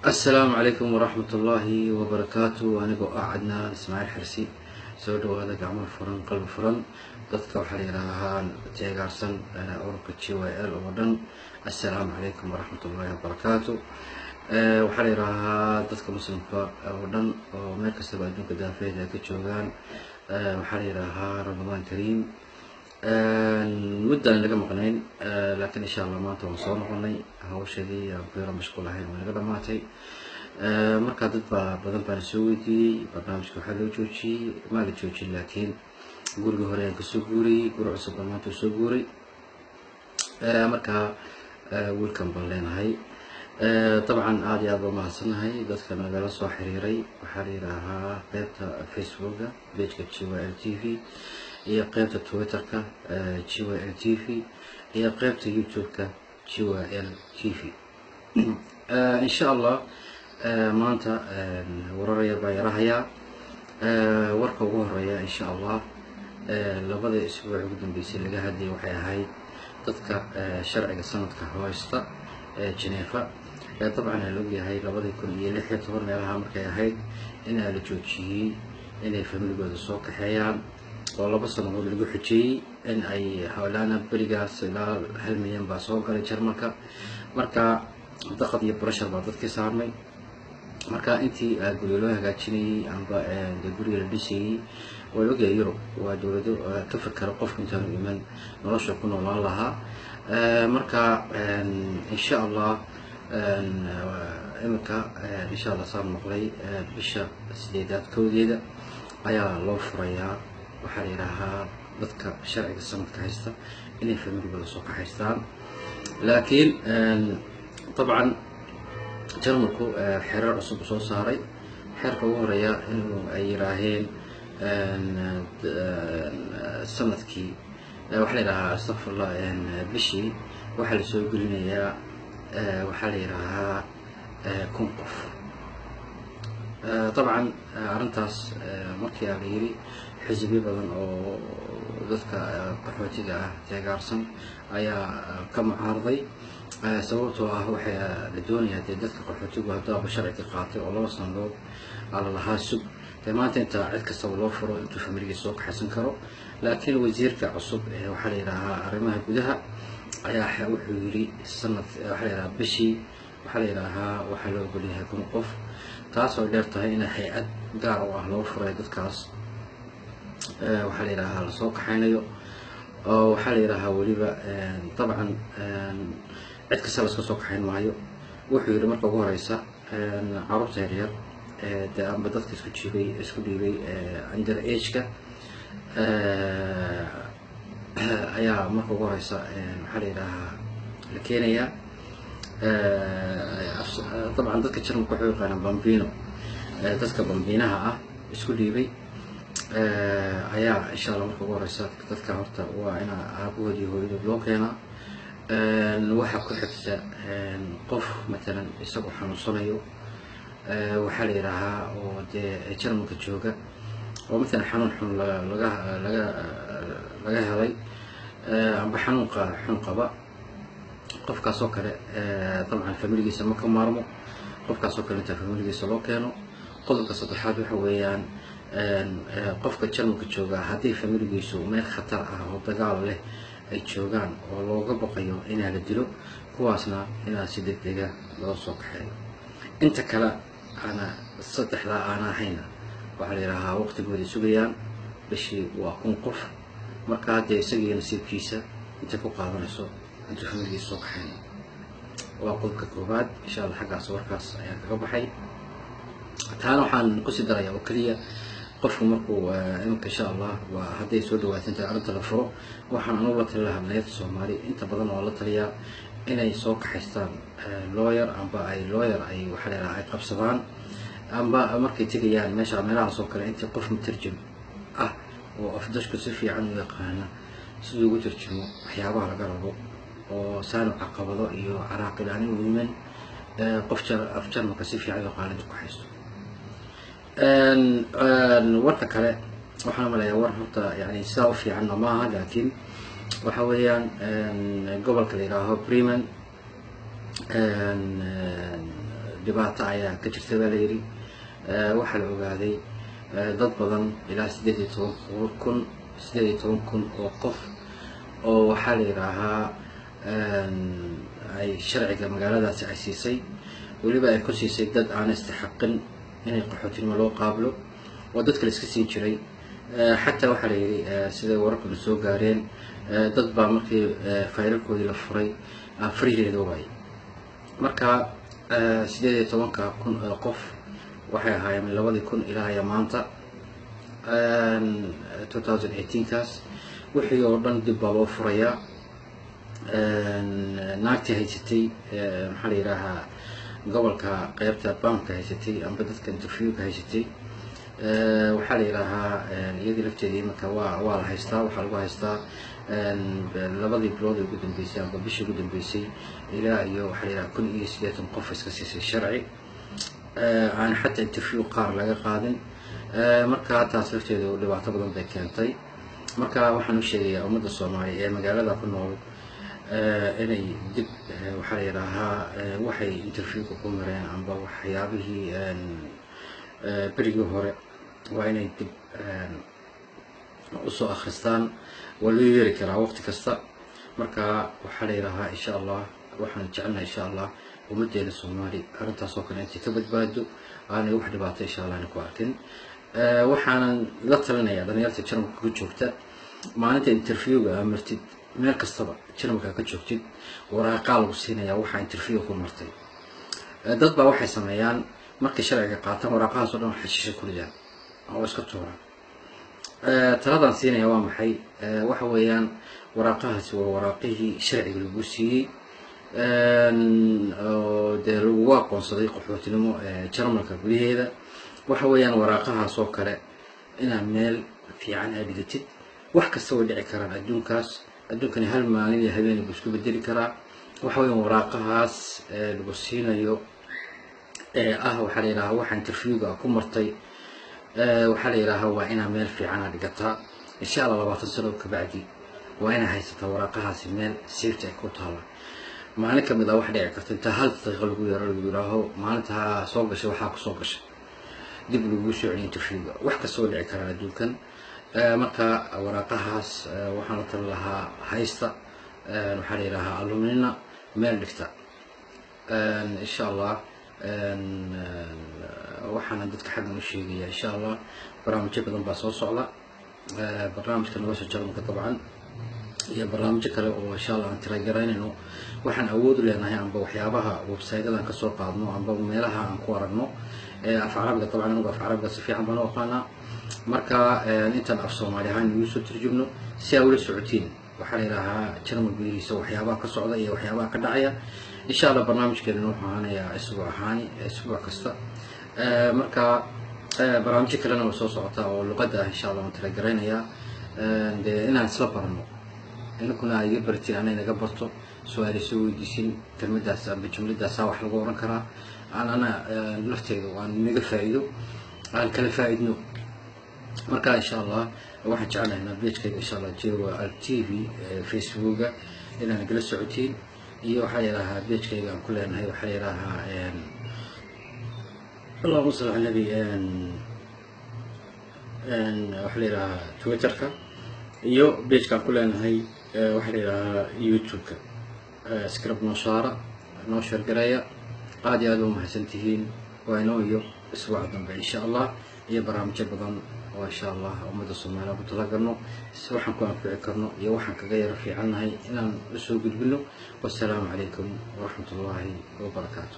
Asalaamu calaykum waraxmat ullaahi wabarakaatu. Anigoo ah Cadnaan Ismaaciil Xirsi, soo dhawaada, gacmo furan, qalbi furan. Dadka waxaa la yidhaahaa teegaarsan ururka GYL oo dhan, assalaamu calaykum waraxmat ullaahi wabarakaatu. Waxaa la yidhaahaa dadka Muslimka oo dhan oo meel kastaba adduunka daafeed ay ka joogaan, waxaa la yidhaahaa Ramadaan Kariim. Muddaan naga maqnayn, laakiin insha Allah maanta waan soo noqonay. Hawshadii aan ku yaro mashquul ahayn waa naga dhamaatay. Markaa dad baa badan baana soo weydiiyey barnaamijka waxaa loo joojiyey. Maa la joojin, laakiin gurigii hore ayaan kasoo guurayey, guri cusub baan maanta soo guuray. Markaa welcome baan leenahay. Dabcan aada iyo aad baa mahadsannahay dadka nagala soo xiriiray. Waxaa la yidhaahaa qeybta Facebooka, page-ka GYL TV, iyo qeybta Twitterka GYL TV, iyo qeybta YouTube-ka GYL TV. Insha Allah maanta warar yar baa yarahayaa. Warka ugu horeeya, insha Allah, labada isbuuc ugu dambeysay laga hadlayay waxay ahayd dadka sharciga sanadka haysta ee Genefa. Dabcan la ogyahay 2016 meelaha markay ahayd inaa la joojiyey inay familigooda soo kaxeeyaan, oo 2 sanadood lagu xujeeyey in ay howlaana. Berigaas ilaa 1 milyan baa soo galay Jarmalka. Marka daqad iyo pressure baa dadkii saarmay. Marka intii guryo loo hagaajinayey amba guriga la dhisayey, waa la ogyahay Yurub waa dowlado ka fakera qofku intaanu iman nolosha ku noolaan lahaa. Marka insha Allah iminka, insha Allah, saan maqlay, bisha sideedaad kowdeeda ayaa loo furayaa, waxaa la yidhaahaa, dadka sharciga sanadka haysta inay familigooda soo kaxaystaan. Laakiin dabcan Jarmalku xeerar cusub soo saaray. Xeerka ugu horeeya inuu ay yiraaheen sanadkii, waxaa la yidhahaa, astaqfirullah, bishii waxaa lasoo gelinayaa, waxaa la yidhaahaa, 1000 qof. Dabcan arrintaas markii la yiri, xisbiyo badan oo dadka qaxootiga ah teegaarsan ayaa ka mucaaraday, sababtoo ah waxaa la doonayaa dee dadka qaxootigu haddaaba sharciga qaatay oo 2 sanadood ala lahaa sug, dee maanta inta cid kastaba loo furo intuu familigiisa soo kaxaysan karo. Laakiin wasiirka cusub ee waxaa la yidhaahaa arrimaha gudaha ayaa wuxuu yidhi sanad, waxaa la yidhahaa, bishii, waxaa la yidhaahaa, waxaa loo ogolyahay 1000 qof, taas oo dheer tahay in hay-ad gaar oo ah loo furay dadkaas, waxaa la yidhaahaa, lasoo kaxaynayo, oo waxaa la yidhaahaa weliba dabcan cid kasta laska soo kaxayn maayo. Wuxuu yidhi marka ugu horeysa carruurta yaryar dee amba dadka isku jiibay, isku dhiibay under age-ka ayaa marka ugu horeysa, waxaa la yidhaahaa, la keenayaa. Dabcan dadka Jarmalka waxay u yaqaanaan bambino. Dadka bambiinaha ah isku dhiibay ayaa insha Allah marka ugu horeysa dadka horta waa inaa aabahood iyo hooyadood loo keenaa. Waxaa ku xigta qof matalan isagoo xanuunsanayo, waxaa la yidhaahaa, oo dee Jarmalka jooga, oo matalan xanuun xun laga helay amba xanuunka xun qaba. Qofkaas oo kale dabcan familigiisa ma ka maarmo. Qofkaas oo kale inta familigiisa loo keeno. Qodobka saddexaad waxa weeyaan qofka Jarmalka jooga haddii familigiisu meel khatar ah oo dagaal leh ay joogaan oo looga baqayo inaa la dilo, kuwaasna inaa si deg dega loo soo kaxeeyo. Inta kale ana saddexdaa aan ahayna, waxaa la yidhaahaa, waqtigooday sugayaan. Bishii waa 1000 qof. Marka haddee isagii nasiibkiisa intay ku qaadanayso intuu familigiisa soo kaxaynayo. Waa qodobka koowaad. Insha Allah xaggaas warkaas ayaan kaga baxay. Taana waxaan kusii darayaa oo keliya qofku markuu iminka, insha Allah, waa hadday soo dhawaato inta arrinta la furo, waxaan anugu la tali lahaa dhalinyarta Soomaali inta badan oo la taliyaa inay soo kaxaystaan lawyer, amba ay lawyer ay, waxaa la yidhaha, ay qabsadaan, amba markay tegayaan meesha meelahaas oo kale intii qof mutarjim ah oo afdashku si fiican u yaqaana siduu ugu tarjumo waxyaabaha laga rabo, oo saanu caqabado iyo caraaqil aan u iman, qof af Jarmalka si fiican u yaqaana intu ku haysto. Warka kale waxaan umaleeyaa war horta yani sidaa u fiicanna maaha, laakiin waxa weeyaan gobolka la yidhaaho Bremen. Dhibaato ayaa ka jirta baa layidhi. Waxaa la ogaaday dad badan, ilaa 18,000, 18,000 oo qof oo waxaa la yidhaahaa ay sharciga magaaladaasi ay siisay, weliba ay ku siisay dad aan istaxaqin inay qaxootinimo loo qaablo oo dadka la iska siin jiray. Xataa waxaa la yidhi, siday wararkuna soo gaareen, dad baa markii faylalkoodii la furay fariheeda waayay. Marka 18,000 oo qof waxay ahaayeen 2000 ilaa iyo maanta 2018kaas. Wixii oo dhan dib baa loo furayaa. Naagtii haysatay, maxaa la yidhaahaa, gobolka qeybta BAMka haysatay amba dadka interviewka haysatay, waxaa la yidhaahaa iyadii lafteedii iminka waa la haystaa. Waxaa lagu haystaa labadii bilood ee ugu dambeysay amba bishii ugu dambeysay ilaa iyo waxaa la yidhaha 1080 qof iska siisay sharci aan xataa interview qaar laga qaadin. Marka taas lafteedu dhibaato badan bay keentay. Marka waxaan u sheegayaa ummadda Soomaaliya ee magaalada ku nool inay dib, waxaa la yidhaahaa, waxay interviewka ku mareen amba waxyaabihii berigii hore waa inay dib usoo akhristaan. Waa loo yeeri karaa waqti kasta. Marka waxaa la yidhaahaa, insha Allah, waxaan jecelnahay insha Allah ummaddeena Soomaali arrintaas oo kale intay ka badbaado, aanay wax dhibaato insha Allah ku arkin. Waxaanan la talinayaa dhalinyarta Jarmalka ku joogta: maalinta interviewga aa martid, meel kastaba Jarmalka ka joogtid, waraaqaa lagu siinayaa waxaa interviewga ku martay. Dad baa waxay sameeyaan markay sharciga qaataan, waraaqahaas oo dhan xashiisha ku ridaan oo iska tuuraan. Taladaan siinaya waa maxay? Waxa weeyaan waraaqahaasi waa waraaqihii sharciga lagu siiyey oo dee lagugu aqoonsaday qaxootinimo Jarmalka gudaheeda. Waxa weeyaan waraaqahaas oo kale inaad meel fiican aad dhigatid. Wax kasta way dhici karaan adduunkaas, adduunkani hal maalin iyo habeen buu isku bedeli karaa. Waxa weeyaan waraaqahaas lagu siinayo ee ah, waxaa la yidhahaa, waxa interviewga ku martay, waxaa la yidhaahaa waa inaa meel fiican aad dhigataa. Insha Allah 20 sano kabacdi waa inaa haysataa waraaqahaasi meel safety ay ku taala. Maalin kamid ah waxa dhici karta intaa hal daqiiqa lagu yaro, lagu yidhaaho maalintaa soo gashay waxaa kusoo gashay, dib lagu soo celiyo interviewga. Wax kasta way dhici karaan adduunkan. Marka waraaqahaas waxaan la talin lahaa haysta, waxaa la yidhahaa aluminina meel dhigta insha Allah. Waxaana dadka xaggan u sheegaya, insha Allah, barnaamijyo badan baa soo socda, barnaamijka nolosha Jarmalka dabcan iyo barnaamijyo kale oo insha Allah aan tiragaraynayno. Waxaan awood u leenahay amba waxyaabaha website-yadan kasoo qaadno amba meelaha aan ku aragno af Carabiga. Dabcan anigu af Carabiga si fiican baan u aqaanaa. Marka intaan af Soomaali ahaan igu soo turjubno si aa ula socotiin, waxaa la yidhaahaa, Jarmal gudihiisa waxyaabaha ka socda iyo waxyaabaha ka dhacaya. Insha Allah barnaamijkeena wuxuu ahaanayaa isbuuc ahaani, isbuuc kasta. Marka barnaamijyo kalena way soo socotaa oo luqadda ah insha Allah waan talagaraynayaa dee inaan isla barano, inkuna ay iga bartiin ana inaga barto, su-aal soo weydiisin, kelmadaas amba jumladaasaa wax lagu oran karaa, aan ana lafteeda aan naga faa'iido, aan kala faa'iidno. Marka insha Allah waxaan jeclahay pagekayga insha Allah Jewa Al TV Facebooka inaan nagala socotiin, iyo waxaa yidhahaa pagekayga aan ku leenahay, waxaa yidhahaa, allahuma salli cala nabi, waxaa la yidhahaa Twitterka, iyo pageka aan ku leenahay, waxaa la yidhahaa, YouTube-ka. Subscribe noo saara, noo share gareeya. Aad iyo aad u mahadsan tihiin. Waa inoo iyo isbuuca dambe insha Allah iyo barnaamijyo badan oo insha Allah ummadda Soomaaliya ku talagalno, si waxaan ku anfici karno iyo waxaan kaga yaro fiicannahay inaan usoo gudbino. Wassalaamu calaykum waraxmat ullaahi wabarakaatu.